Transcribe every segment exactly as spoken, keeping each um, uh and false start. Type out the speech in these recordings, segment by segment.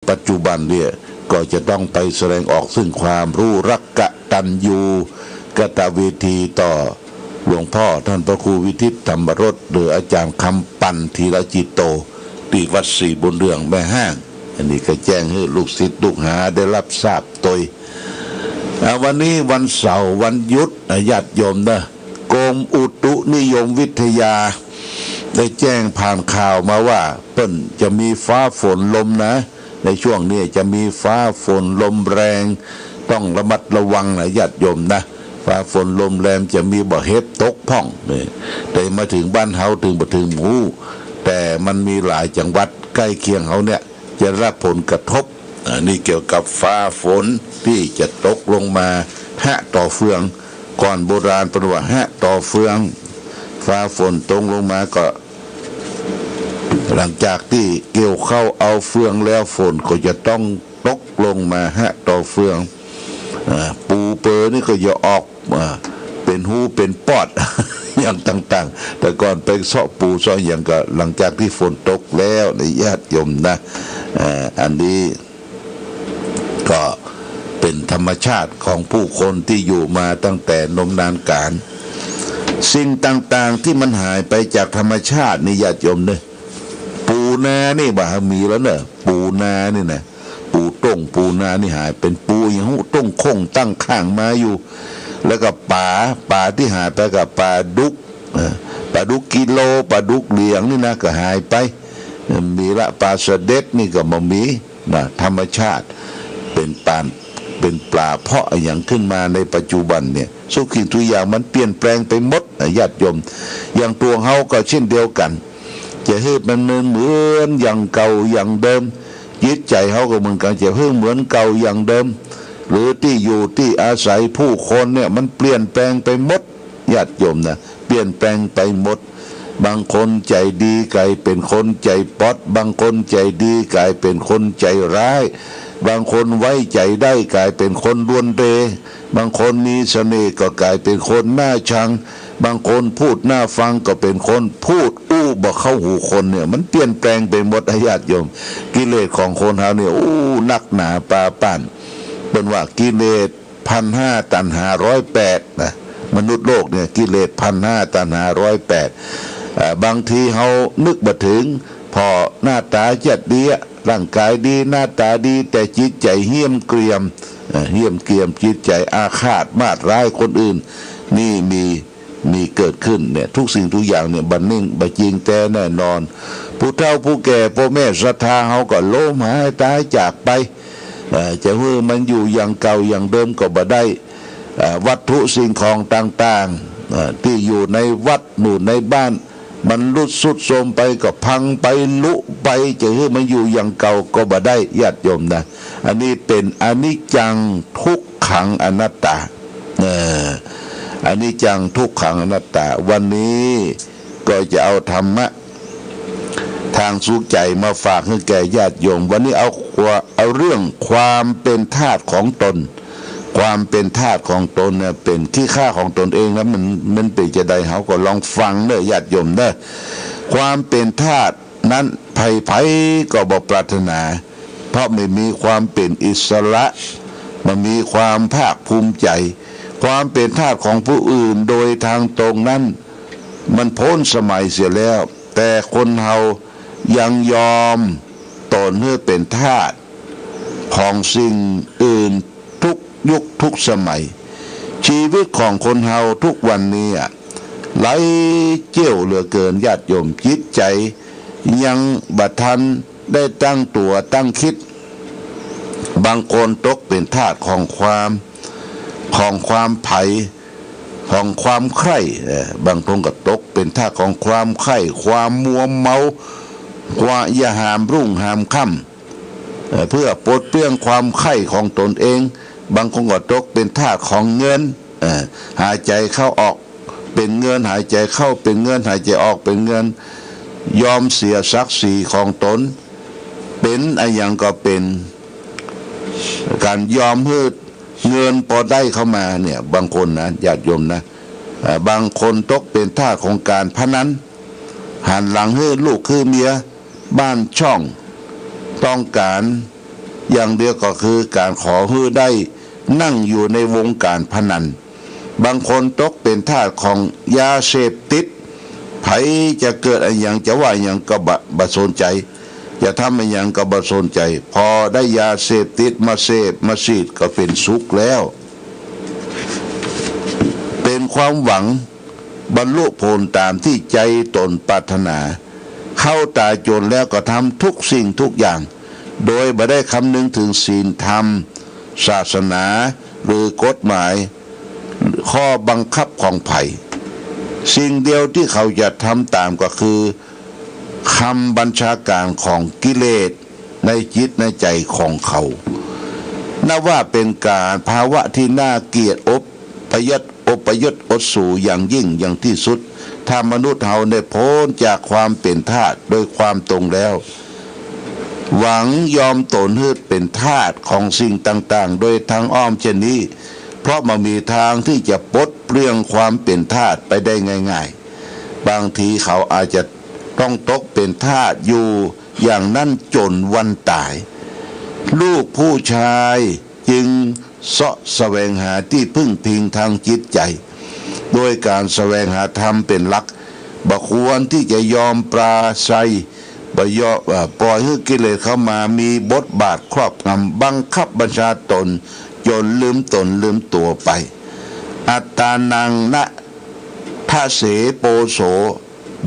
ปัจจุบันเนี่ย ก็จะต้องไปแสดงออกซึ่งความรู้รักกตัญญูกตเวทีต่อหลวงพ่อท่านพระครูวิทิตธรรมรส หรืออาจารย์คำปันธีรจิตโต ตี้วัดศรีบุญเรืองแม่ฮ้าง อันนี้ก็แจ้งหื้อลูกศิษย์ลูกหาได้รับทราบตวย อ่า วันนี้วันเสาร์วันหยุด อ่า ญาติโยมนะ กรมอุตุนิยมวิทยา ได้แจ้งผ่านข่าวมาว่า เปิ้นจะมีฟ้าฝนลมนะ ในช่วงนี้จะมีฟ้าฝนลมแรง ต้องระมัดระวังนะญาติโยมนะ ฟ้าฝนลมแรงจะมีบ่าเห็บตกพ่องนี่ แต่มาเถิงบ้านเฮาเถิงบ่เถิงหมู่ แต่มันมีหลายจังหวัดใก้เคียงเฮาเนี่ย จะได้รับผลกระทบ อ่า นี่เกี่ยวกับฟ้าฝนตี้จะตกลงมาหะต่อเฟือง ก่อนโบราณเปิ้นว่าหะต่อเฟือง ฟ้าฝนตกลงมาก็ หลังจากตี้เกี่ยวข้าวเอาเฟืองแล้ว ฝนก็จะต้องตกลงมาหะต่อเฟือง อ่า ปูเปอนี่ก็จะออก อ่า เป๋นฮูเป๋นปอด อย่างต่างๆ แต่ก่อนไปเซาะปูเซาะหยังก็ หลังจากตี้ฝนตกแล้วนะญาติโยมนะ อ่า อันนี้ก็เป๋นธรรมชาติของผู้คนตี้อยู่มาตั้งแต่นมนานกาล สิ่งต่างๆ ตี้มันหายไปจากธรรมชาตินี่ญาติโยมเน่อ ปูนานี่บ่ามีแล้วเน่อ ปูนานี่นะ ปูต้งปูนานี่หาย เป๋นปูหยังฮู้ ต้งโค้งตั้งข้างมาอยู่ แล้วก็ป๋า ป๋าตี้หายไปก็ป๋าดุก เอ่อ ป๋าดุกกิโล ป๋าดุกเหลืองนี่นะ ก็หายไป เอ่อ มีละ ป๋าสะเด็ดนี่ก็บ่มีนะ ธรรมชาติเป๋นปาน เป๋นป๋าเพาะอะหยังขึ้นมาในปัจจุบันเนี่ย ทุกสิ่งทุกอย่างมันเปลี่ยนแปลงไปหมดนะญาติโยม อย่างตั๋วเฮาก็เช่นเดียวกั๋น จะหื้อมันเหมือนอย่างเก่าอย่างเดิม จิตใจ๋เฮาก็เหมือนกั๋น จะหื้อเหมือนเก่าอย่างเดิม หรือตี้อยู่ตี้อาศัยผู้คนเนี่ยมันเปลี่ยนแปลงไปหมด ญาติโยมนะ เปลี่ยนแปลงไปหมด บางคนใจ๋ดีก๋ายเป๋นคนใจ๋ป๊อด บางคนใจ๋ดีก๋ายเป๋นคนใจ๋ร้าย บางคนไว้ใจ๋ได้ก๋ายเป๋นคนลวนเร บางคนมีเสน่ห์ก็ก๋ายเป๋นคนน่าชัง บางคนพูดน่าฟังก็เป๋นคนพูดอู้บ่เข้าหูคนเนี่ย มันเปลี่ยนแปลงไปหมดอะญาติโยม กิเลสของคนเฮาเนี่ย อู้ นักหนาปาป้าน เปิ้นว่ากิเลส พันห้า ตัณหาร้อยแปดนะ มนุษย์โลกเนี่ย กิเลส พันห้า ตัณหาร้อยแปด อ่า บางทีเฮานึกบ่เถิง ผ่อหน้าต๋าจัดดีอะ ร่างก๋ายดี หน้าต๋าดี แต่จิตใจ๋เหี้ยมเกรียม เอ่อ เหี้ยมเกรียม จิตใจ๋อาฆาตมาดร้ายคนอื่น นี่มี มีเกิดขึ้นเนี่ย ทุกสิ่งทุกอย่างเนี่ย บ่เน่ง บ่จริงแต๊แน่นอน ผู้เฒ่าผู้แก่ ป้อแม่ศรัทธาเฮาก็ล้มหายต๋ายจากไป เอ่อ จะหื้อมันอยู่อย่างเก่าอย่างเดิมก็บ่ได้ เอ่อ วัตถุสิ่งของต่างๆ เอ่อ ตี้อยู่ในวัด อยู่ในบ้าน มันทรุดทรุดโทรมไปก็พังไป ลุไป จะหื้อมันอยู่อย่างเก่าก็บ่ได้ ญาติโยมนะ อันนี้เป๋นอนิจจัง ทุกขัง อนัตตา เอ่อ อนิจจัง ทุกขัง อนัตตา วันนี้ก็จะเอาธรรมะ ทางสุขใจ๋มาฝากหื้อแก่ญาติโยม วันนี้เอาคว- เอาเรื่องความเป๋นธาตุของตน ความเป๋นธาตุของตนเนี่ย เป๋นขี้ข้าของตนเองแล้ว มัน มันเป๋นจาใด เฮาก็ลองฟังเน่อญาติโยมเน่อ ความเป๋นธาตุนั้นใผๆ ก็บ่ปรารถนา เพราะมันมีความเป๋นอิสระ มันมีความภาคภูมิใจ๋ ความเป๋นธาตุของผู้อื่นโดยทางตรงนั้น มันพ้นสมัยเสียแล้ว แต่คนเฮายังยอมตนหื้อเป๋นธาตุของสิ่งอื่นทุกยุคทุกสมัย ชีวิตของคนเฮาทุกวันนี้อะ ไหลเจี้ยวเหลือเกินญาติโยม จิตใจ๋ยังบ่ทันได้ตั้งตั๋วตั้งคิด บางคนตกเป๋นธาตุของความ ของความใฝ่ ของความใคร่ เอ่อ บางคนก็ตกเป๋นธาตุของความใคร่ ความมัวเมา กว่าจะหามรุ่งหามค่ำ เอ่อ เพื่อปลดเปลื้องความใคร่ของตนเอง บางคนก็ตกเป๋นธาตุของเงิน เอ่อ หายใจ๋เข้าออกเป๋นเงิน หายใจ๋เข้าเป๋นเงิน หายใจ๋ออกเป๋นเงิน ยอมเสียศักดิ์ศรีของตน เป๋นอะหยังก็เป๋น ก๋านยอมหื้อเงินปอได้เข้ามาเนี่ย บางคนนะ ญาติโยมนะ เอ่อ บางคนตกเป๋นธาตุของก๋านพนัน หันหลังหื้อลูกหื้อเมีย บ้านช่อง ต้องก๋าน อย่างเดียวก็คือก๋านขอหื้อได้นั่งอยู่ในวงก๋านพนัน บางคนตกเป๋นทาสของยาเสพติด ใผจะเกิดอะหยัง จะว่าอะหยังก็บ่ บ่สนใจ๋ จะทำอะหยังก็บ่สนใจ๋ พอได้ยาเสพติดมาเสพมาสีดก็เป๋นสุขแล้ว เป๋นความหวังบรรลุผลต๋ามตี้ใจ๋ต๋นปรารถนา เข้าต๋าจ๋นแล้วก็ทำทุกสิ่งทุกอย่าง โดยบ่ได้คำนึงเถิงศีลธรรม ศาสนา หรือกฎหมาย ข้อบังคับของใผ สิ่งเดียวตี้เขาจะทำต๋ามก็คือ กำบัญชาก๋านของกิเลสในจิตในใจ๋ของเขา นับว่าเป๋นก๋าน ภาวะตี้น่าเกลียด อบพยศ อบพยศอดสูอย่างยิ่งอย่างตี้สุด ถ้ามนุษย์เฮาได้ป๊นจากความเป๋นทาสโดยความตรงแล้ว หวังยอมต๋นหื้อเป๋นทาสของสิ่งต่างๆ โดยตางอ้อมเช่นนี้ เพราะบ่มีตางตี้จะปลดเปลื้องความเป๋นทาสไปได้ง่ายๆ บางทีเขาอาจจะต้องตกเป๋นทาสอยู่อย่างนั้นจ๋นวันต๋าย ลูกผู้ชายจึงเซาะแสวงหาตี้พึ่งพิงตางจิตใจ๋ โดยก๋านแสวงหาธรรมเป๋นหลัก บ่ควรตี้จะยอมปราศรัย บ่ยอม เอ่อ ปล่อยหื้อกิเลสเข้ามามีบทบาทครอบงำ บังคับบัญชาต๋นจ๋นลืมต๋นลืมตั๋วไป อัตตานัง นะทะเสโปโส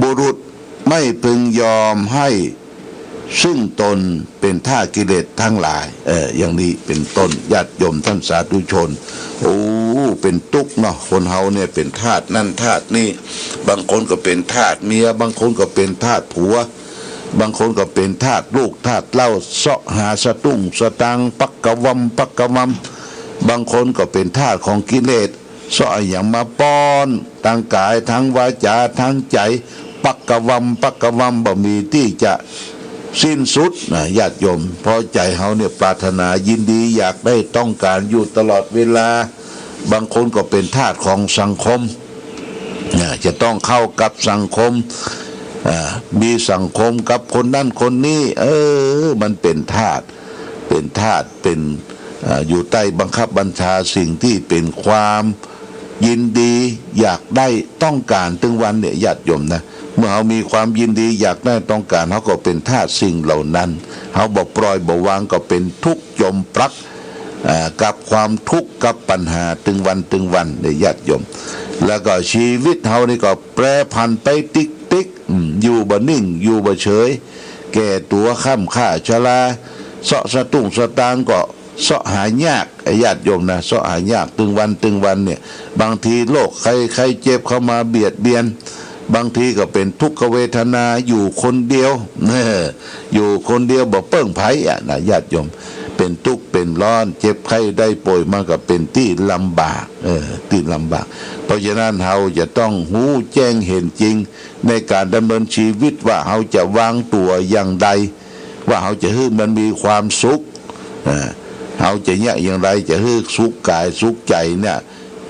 บุรุษไม่พึงยอมให้ซึ่งตนเป๋นทาสกิเลสตังหลาย เออ อย่างนี้เป๋นต้น ญาติโยมต้านสาธุชน โอ้ เป๋นตุ๊กข์เนาะ คนเฮาเนี่ยเป๋นทาสนั่นทาสนี่ บางคนก็เป๋นทาสเมีย บางคนก็เป๋นทาสผัว บางคนก็เป๋นทาสลูกทาสเต้า เซาะหาสตุ้งสตางค์ ปักกะวัม ปักกะวัม บางคนก็เป๋นทาสของกิเลส เซาะอะหยังมาป้อน ตางก๋าย ตางวาจา ตางใจ๋ ปักกะวัม ปักกะวัม บ่มีตี้จะสิ้นสุดนะ ญาติโยม เพราะใจ๋เฮาเนี่ยปรารถนายินดีอยากได้ต้องก๋านอยู่ตลอดเวลา บางคนก็เป๋นทาสของสังคม นะ จะต้องเข้ากับสังคม อ่า มีสังคมกับคนนั้นคนนี้ เออ มันเป๋นทาส เป๋นทาส เป๋น อ่า อยู่ใต้บังคับบัญชาสิ่งตี้เป๋นความยินดีอยากได้ต้องก๋านตึงวันเนี่ย ญาติโยมนะ เมื่อเฮามีความยินดีอยากได้ต้องก๋าน เฮาก็เป๋นทาสสิ่งเหล่านั้น เฮาบ่ปล่อยบ่วางก็เป๋นทุกข์จมปลัก อ่า กับความทุกข์กับปัญหาตึงวันตึงวันเนี่ย ญาติโยม แล้วก็ชีวิตเฮานี่ก็แปรผันไปติ๊กๆ อืม อยู่บ่นิ่ง อยู่บ่เฉย แก่ตั๋วคร่ำคร่าชรา เซาะสตุ้งสตางค์ก็เซาะหายาก ญาติโยมนะ เซาะหายากตึงวันตึงวันเนี่ย บางทีโรคภัยไข้เจ็บเข้ามาเบียดเบียน บางทีก็เป๋นทุกขเวทนาอยู่คนเดียว เออ อยู่คนเดียวบ่เปิ้งใผอะนะ ญาติโยม เป๋นตุ๊กข์เป๋นร้อน เจ็บไข้ได้ป่วยมาก็เป๋นตี้ลำบาก เออ ตี้ลำบาก เพราะฉะนั้นเฮาจะต้องฮู้แจ้งเห็นจริงในก๋านดำเนินชีวิตว่าเฮาจะวางตั๋วอย่างใด ว่าเฮาจะหื้อมันมีความสุข เออ เฮาจะเยียะอย่างใดจะหื้อสุขก๋ายสุขใจ๋เนี่ย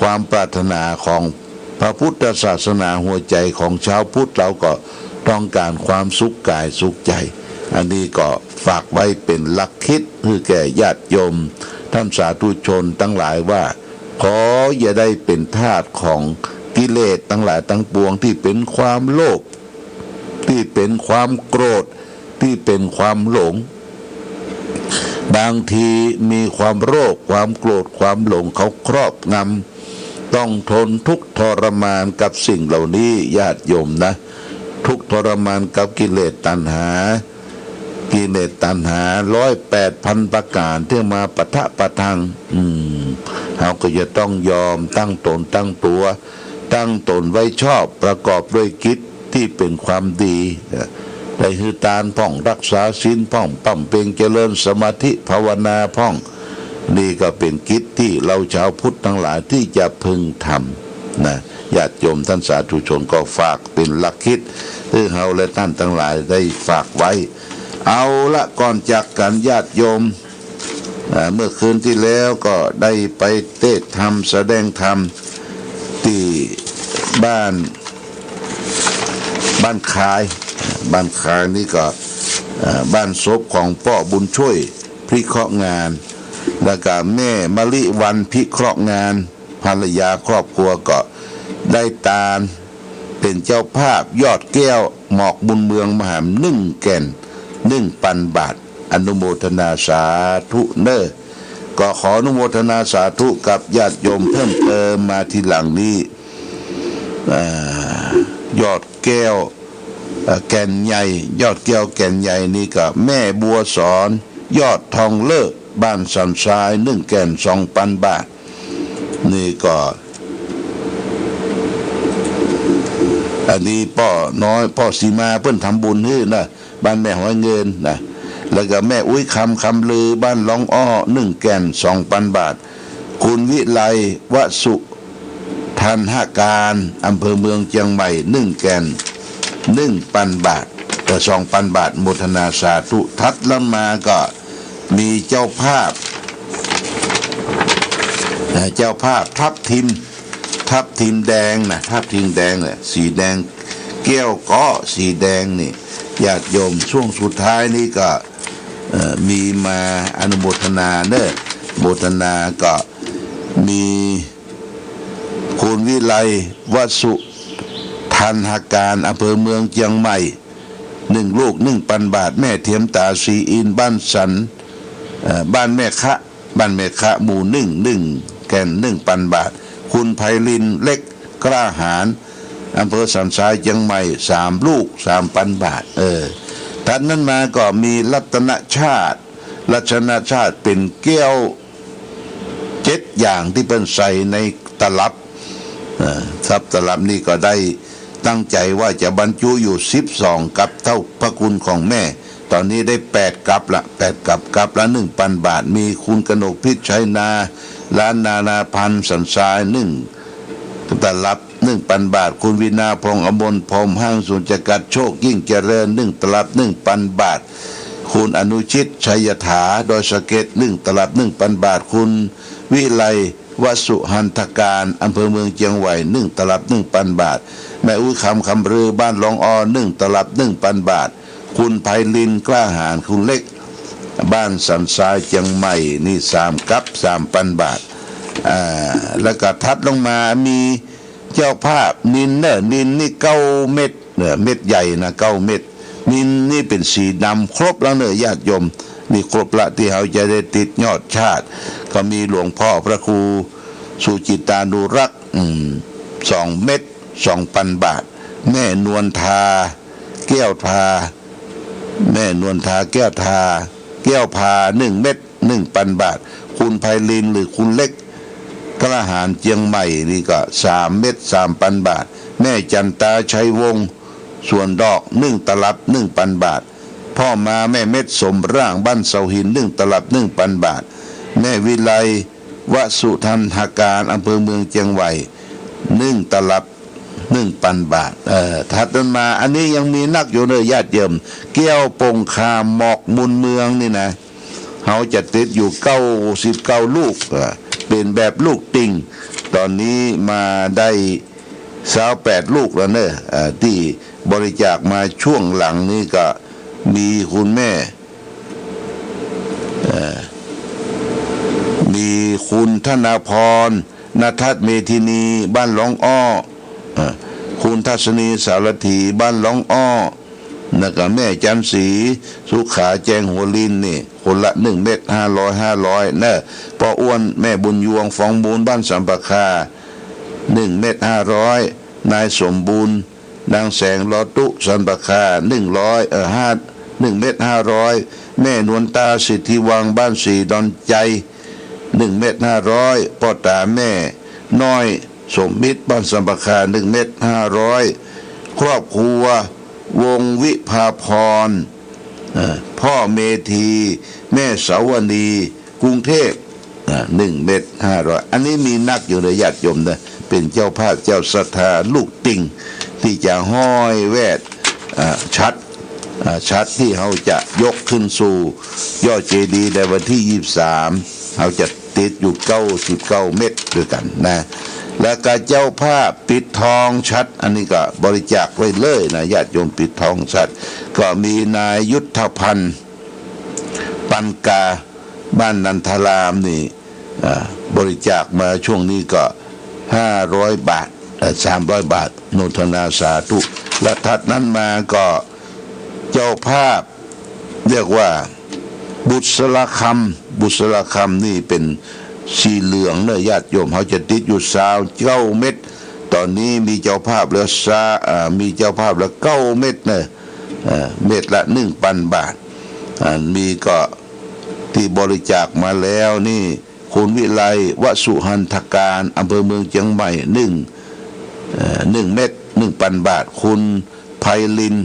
ความปรารถนาของพระพุทธศาสนา หัวใจ๋ของชาวพุทธเฮาก็ต้องก๋านความสุขก๋ายสุขใจ๋ อันนี้ก็ฝากไว้เป๋นหลักคิดหื้อแก่ญาติโยมต้านสาธุชนตังหลายว่า ขออย่าได้เป๋นทาสของกิเลสตังหลายตังปวงตี้เป๋นความโลภ ตี้เป๋นความโกรธ ตี้เป๋นความหลง บางทีมีความโลภ ความโกรธ ความหลงเขาครอบงำ ต้องทนทุกข์ทรมานกับสิ่งเหล่านี้ ญาติโยมนะ ทุกข์ทรมานกับกิเลสตัณหา กิเลสตัณหาร้อยแปดพันประก๋านตี้มาปะทะปะทัง อืม เฮาก็จะต้องยอมตั้งต๋นตั้งตั๋ว ตั้งต๋นไว้ชอบ ประกอบด้วยกิจตี้เป๋นความดี ได้หื้อตานพ่อง รักษาศีลพ่อง บำเพ็ญเจริญสมาธิภาวนาพ่อง นี่ก็เป๋นกิจตี้เฮาชาวพุทธตังหลายตี้จะพึงทำนะ ญาติโยมต้านสาธุชนก็ฝากเป๋นหลักคิดหื้อเฮาและต้านตังหลายได้ฝากไว้ เอาละ ก่อนจากกั๋นญาติโยม อ่า เมื่อคืนตี้แล้วก็ได้ไปเตศน์ธรรม แสดงธรรมตี้บ้าน บ้านคาย บ้านคายนี่ก็ อ่า บ้านศพของป้อบุญช่วย พ พิเคราะห์งาน แล้วก็แม่มะลิวรรณพิเคราะห์งาน ภรรยาครอบครัวก็ได้ตานเป๋นเจ้าภาพยอดแก้วหมอกบุญเมืองมหาหนึ่งแก่น หนึ่งปันบาท อนุโมทนาสาธุเน่อ ก็ขออนุโมทนาสาธุกับญาติโยมเพิ่มเติมมาทีหลังนี้ อ่า ยอดแก้ว เอ่อ แก่นใหญ่ ยอดแก้วแก่นใหญ่นี่ก็แม่บัวสอน ยอดทองเลิศ บ้านสันทราย หนึ่งแก่น สองปันบาท นี่ก็ อันนี้ป้อน้อย ป้อสีมาเปิ้นทำบุญหื้อนะ บ้านแม่หอยเงินนะ แล้วก็แม่อุ๊ยคำ คำลือ บ้านหลองอ้อ หนึ่งแก่น สองปันบาท คุณวิไล วสุทัณหการ อำเภอเมืองเจียงใหม่ หนึ่งแก่น หนึ่งปันบาท เอ่อ สองปันบาท โมทนาสาธุ ถัดลงมาก็มีเจ้าภาพ เอ่อ เจ้าภาพทับทิม ทับทิมแดงนะ ทับทิมแดงเนี่ย สีแดง แก้วเก๊ะสีแดงนี่ ญาติโยมช่วงสุดท้ายนี่ก็ เอ่อ มีมาอนุโมทนาเน่อ โมทนาก็มีคุณวิไล วสุทัณหการ อำเภอเมืองเจียงใหม่ หนึ่งลูก หนึ่งปันบาท แม่เทียมต๋า ศรีอินทร์ บ้านสัน เอ่อ บ้านแม่คะ บ้านแม่คะ หมู่หนึ่ง หนึ่งแก่น หนึ่งปันบาท คุณไพลิน เล็ก กล้าหาญ อำเภอสันทราย เจียงใหม่ สามลูก สามปันบาท เออ ถัดนั้นมาก็มีรัตนชาติ รัตนชาติเป๋นแก้วเจ็ดอย่างตี้เปิ้นใส่ในตลับ เอ่อ ครับ ตลับนี่ก็ได้ตั้งใจ๋ว่าจะบรรจุอยู่สิบสองกับ เต้าพระคุณของแม่ ต๋อนนี้ได้แปดกับละ แปดกับ กับละหนึ่งปันบาท มีคุณกนกพิชชัยนา ร้านนานาพันธ์ สันทราย หนึ่งตลับ หนึ่งปันบาท คุณวินาพงษ์อมรพรหม ห้างศูนย์จำกัดโชคยิ่งเจริญ หนึ่งตลับ หนึ่งปันบาท คุณอนุชิต ชัยถา ดอยสะเก็ด หนึ่งตลับ หนึ่งปันบาท คุณวิไล วสุทัณหการ อำเภอเมืองเจียงใหม่ หนึ่งตลับ หนึ่งปันบาท แม่อุ๊ยคำ คำลือ บ้านหลองอ้อ หนึ่งตลับ หนึ่งปันบาท คุณไพลิน กล้าหาญ คุณเล็ก บ้านสันทราย เจียงใหม่ นี่สามกับ สามปันบาท อ่า แล้วก็ถัดลงมามีเจ้าภาพนิลเน่อ นิลนี่เก้าเม็ด เน่อ เม็ดใหญ่นะ เก้าเม็ด นิลนี่เป๋นสีดำ ครบแล้วเน่อ ญาติโยม นี่ครบละตี้เฮาจะได้ติดยอดชาติ ก็มีหลวงพ่อพระครูสุจิตานุรักษ์ อืม สองเม็ด สองปันบาท แม่นวลทา แก้วทา แม่นวลทา แก้วทา แก้วพา หนึ่งเม็ด หนึ่งปันบาท คุณไพลินหรือคุณเล็ก กล้าหาญ เจียงใหม่ นี่ก็สามเม็ด สามปันบาท แม่จันตา ชัยวงศ์ สวนดอก หนึ่งตลับ หนึ่งปันบาท พ่อมาแม่เม็ด สมร่าง บ้านเสาหิน หนึ่งตลับ หนึ่งปันบาท แม่วิไล วสุทัณหการ อำเภอเมืองเจียงใหม่ หนึ่งตลับ หนึ่งปันบาท เอ่อ ถัดนั้นมา อันนี้ยังมีนักอยู่เน่อ ญาติโยม แก้วป่งคาม หมอกมูลเมืองนี่นะ เฮาจะติดอยู่เก้าสิบเก้าลูก เอ่อ เป๋นแบบลูกติ่ง ต๋อนนี้มาได้ซาวแปดลูกแล้วเน่อ เอ่อ ตี้บริจาคมาช่วงหลังนี้ก็มีคุณแม่ เอ่อ มีคุณธนพร ณทัศน์เมธินี บ้านหลองอ้อ เอ่อ คุณทัศนี สารถี บ้านหลองอ้อ แล้วก็แม่จันทร์ศรี สุขา แจงหัวลินนี่ คนละหนึ่งเม็ด ห้าร้อย ห้าร้อย เน่อ ป้ออ้วน แม่บุญยวง ฟองมูล บ้านสันป่าคา หนึ่งเม็ด ห้าร้อย นายสมบูรณ์ นางแสง ลอตุ๊ สันป่าคา หนึ่งร้อย เอ่อ ห้า หนึ่งเม็ด ห้าร้อย แม่นวลตา สิทธิวังศ์ บ้านศรีดอนใจ หนึ่งเม็ด ห้าร้อย ป้อต๋าแม่น้อย สมมิตร บ้านสันป่าคา หนึ่งเม็ด ห้าร้อย ครอบครัว วงศ์วิภาพร เอ่อ พ่อเมธี แม่สาวนี กรุงเทพฯ อ่า หนึ่งเม็ด ห้าร้อย อันนี้มีนักอยู่เน่อ ญาติโยมเน่อ เป๋นเจ้าภาพเจ้าศรัทธาลูกติ่ง ตี้จะห้อยแวด อ่า ฉัตร อ่า ฉัตรตี้เฮาจะยกขึ้นสู่ยอดเจดีย์ในวันตี้ยี่สิบสาม เฮาจะติดอยู่เก้าสิบเก้าเม็ดด้วยกั๋นนะ แล้วก็เจ้าภาพปิดทองฉัตร อันนี้ก็บริจาคไว้เลยนะ ญาติโยม ปิดทองฉัตร ก็มีนายยุทธพันธ์ ปันกา บ้านนันทารามนี่ อ่า บริจาคมาช่วงนี้ก็ห้าร้อยบาท เอ่อ สามร้อยบาท โมทนาสาธุ และถัดนั้นมาก็เจ้าภาพ เรียกว่าบุษราคำ บุษราคำนี่เป๋นสีเหลืองเนาะ ญาติโยม เขาจะติดอยู่ซาวเก้าเม็ด ต๋อนนี้มีเจ้าภาพแล้วซา อ่า มีเจ้าภาพแล้วเก้าเม็ดเนาะ เอ่อ เม็ดละหนึ่งปันบาท อ่า มีก็ตี้บริจาคมาแล้วนี่ คุณวิไล วสุหันธการ อำเภอเมืองเจียงใหม่ หนึ่ง เอ่อ หนึ่งเม็ด หนึ่งปันบาท คุณไพลิน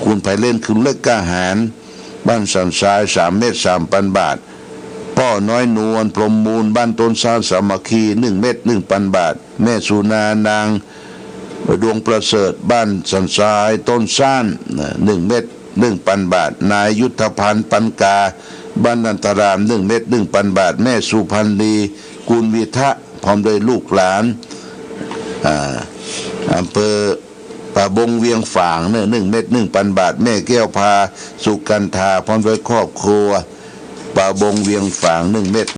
คุณไพลิน คุณเล็กกล้าหาญ บ้านสันทราย สามเม็ด สามปันบาท ป้อน้อยนวล พรหมมูล บ้านต้นซานสามัคคี หนึ่งเม็ด หนึ่งปันบาท แม่สุนา นางดวงประเสริฐ บ้านสันทราย ต้นซาน หนึ่งเม็ด หนึ่งปันบาท นายยุทธพันธ์ ปันกา บ้านนันทาราม หนึ่งเม็ด หนึ่งปันบาท แม่สุพันธ์ลี กุลวิทะ พร้อมด้วยลูกหลาน อ่า อำเภอป่าบงเวียงฝางเนี่ย หนึ่งเม็ด หนึ่งปันบาท แม่แก้วพา สุกันธา พร้อมด้วยครอบครัว ป่าบงเวียงฝาง หนึ่งเม็ด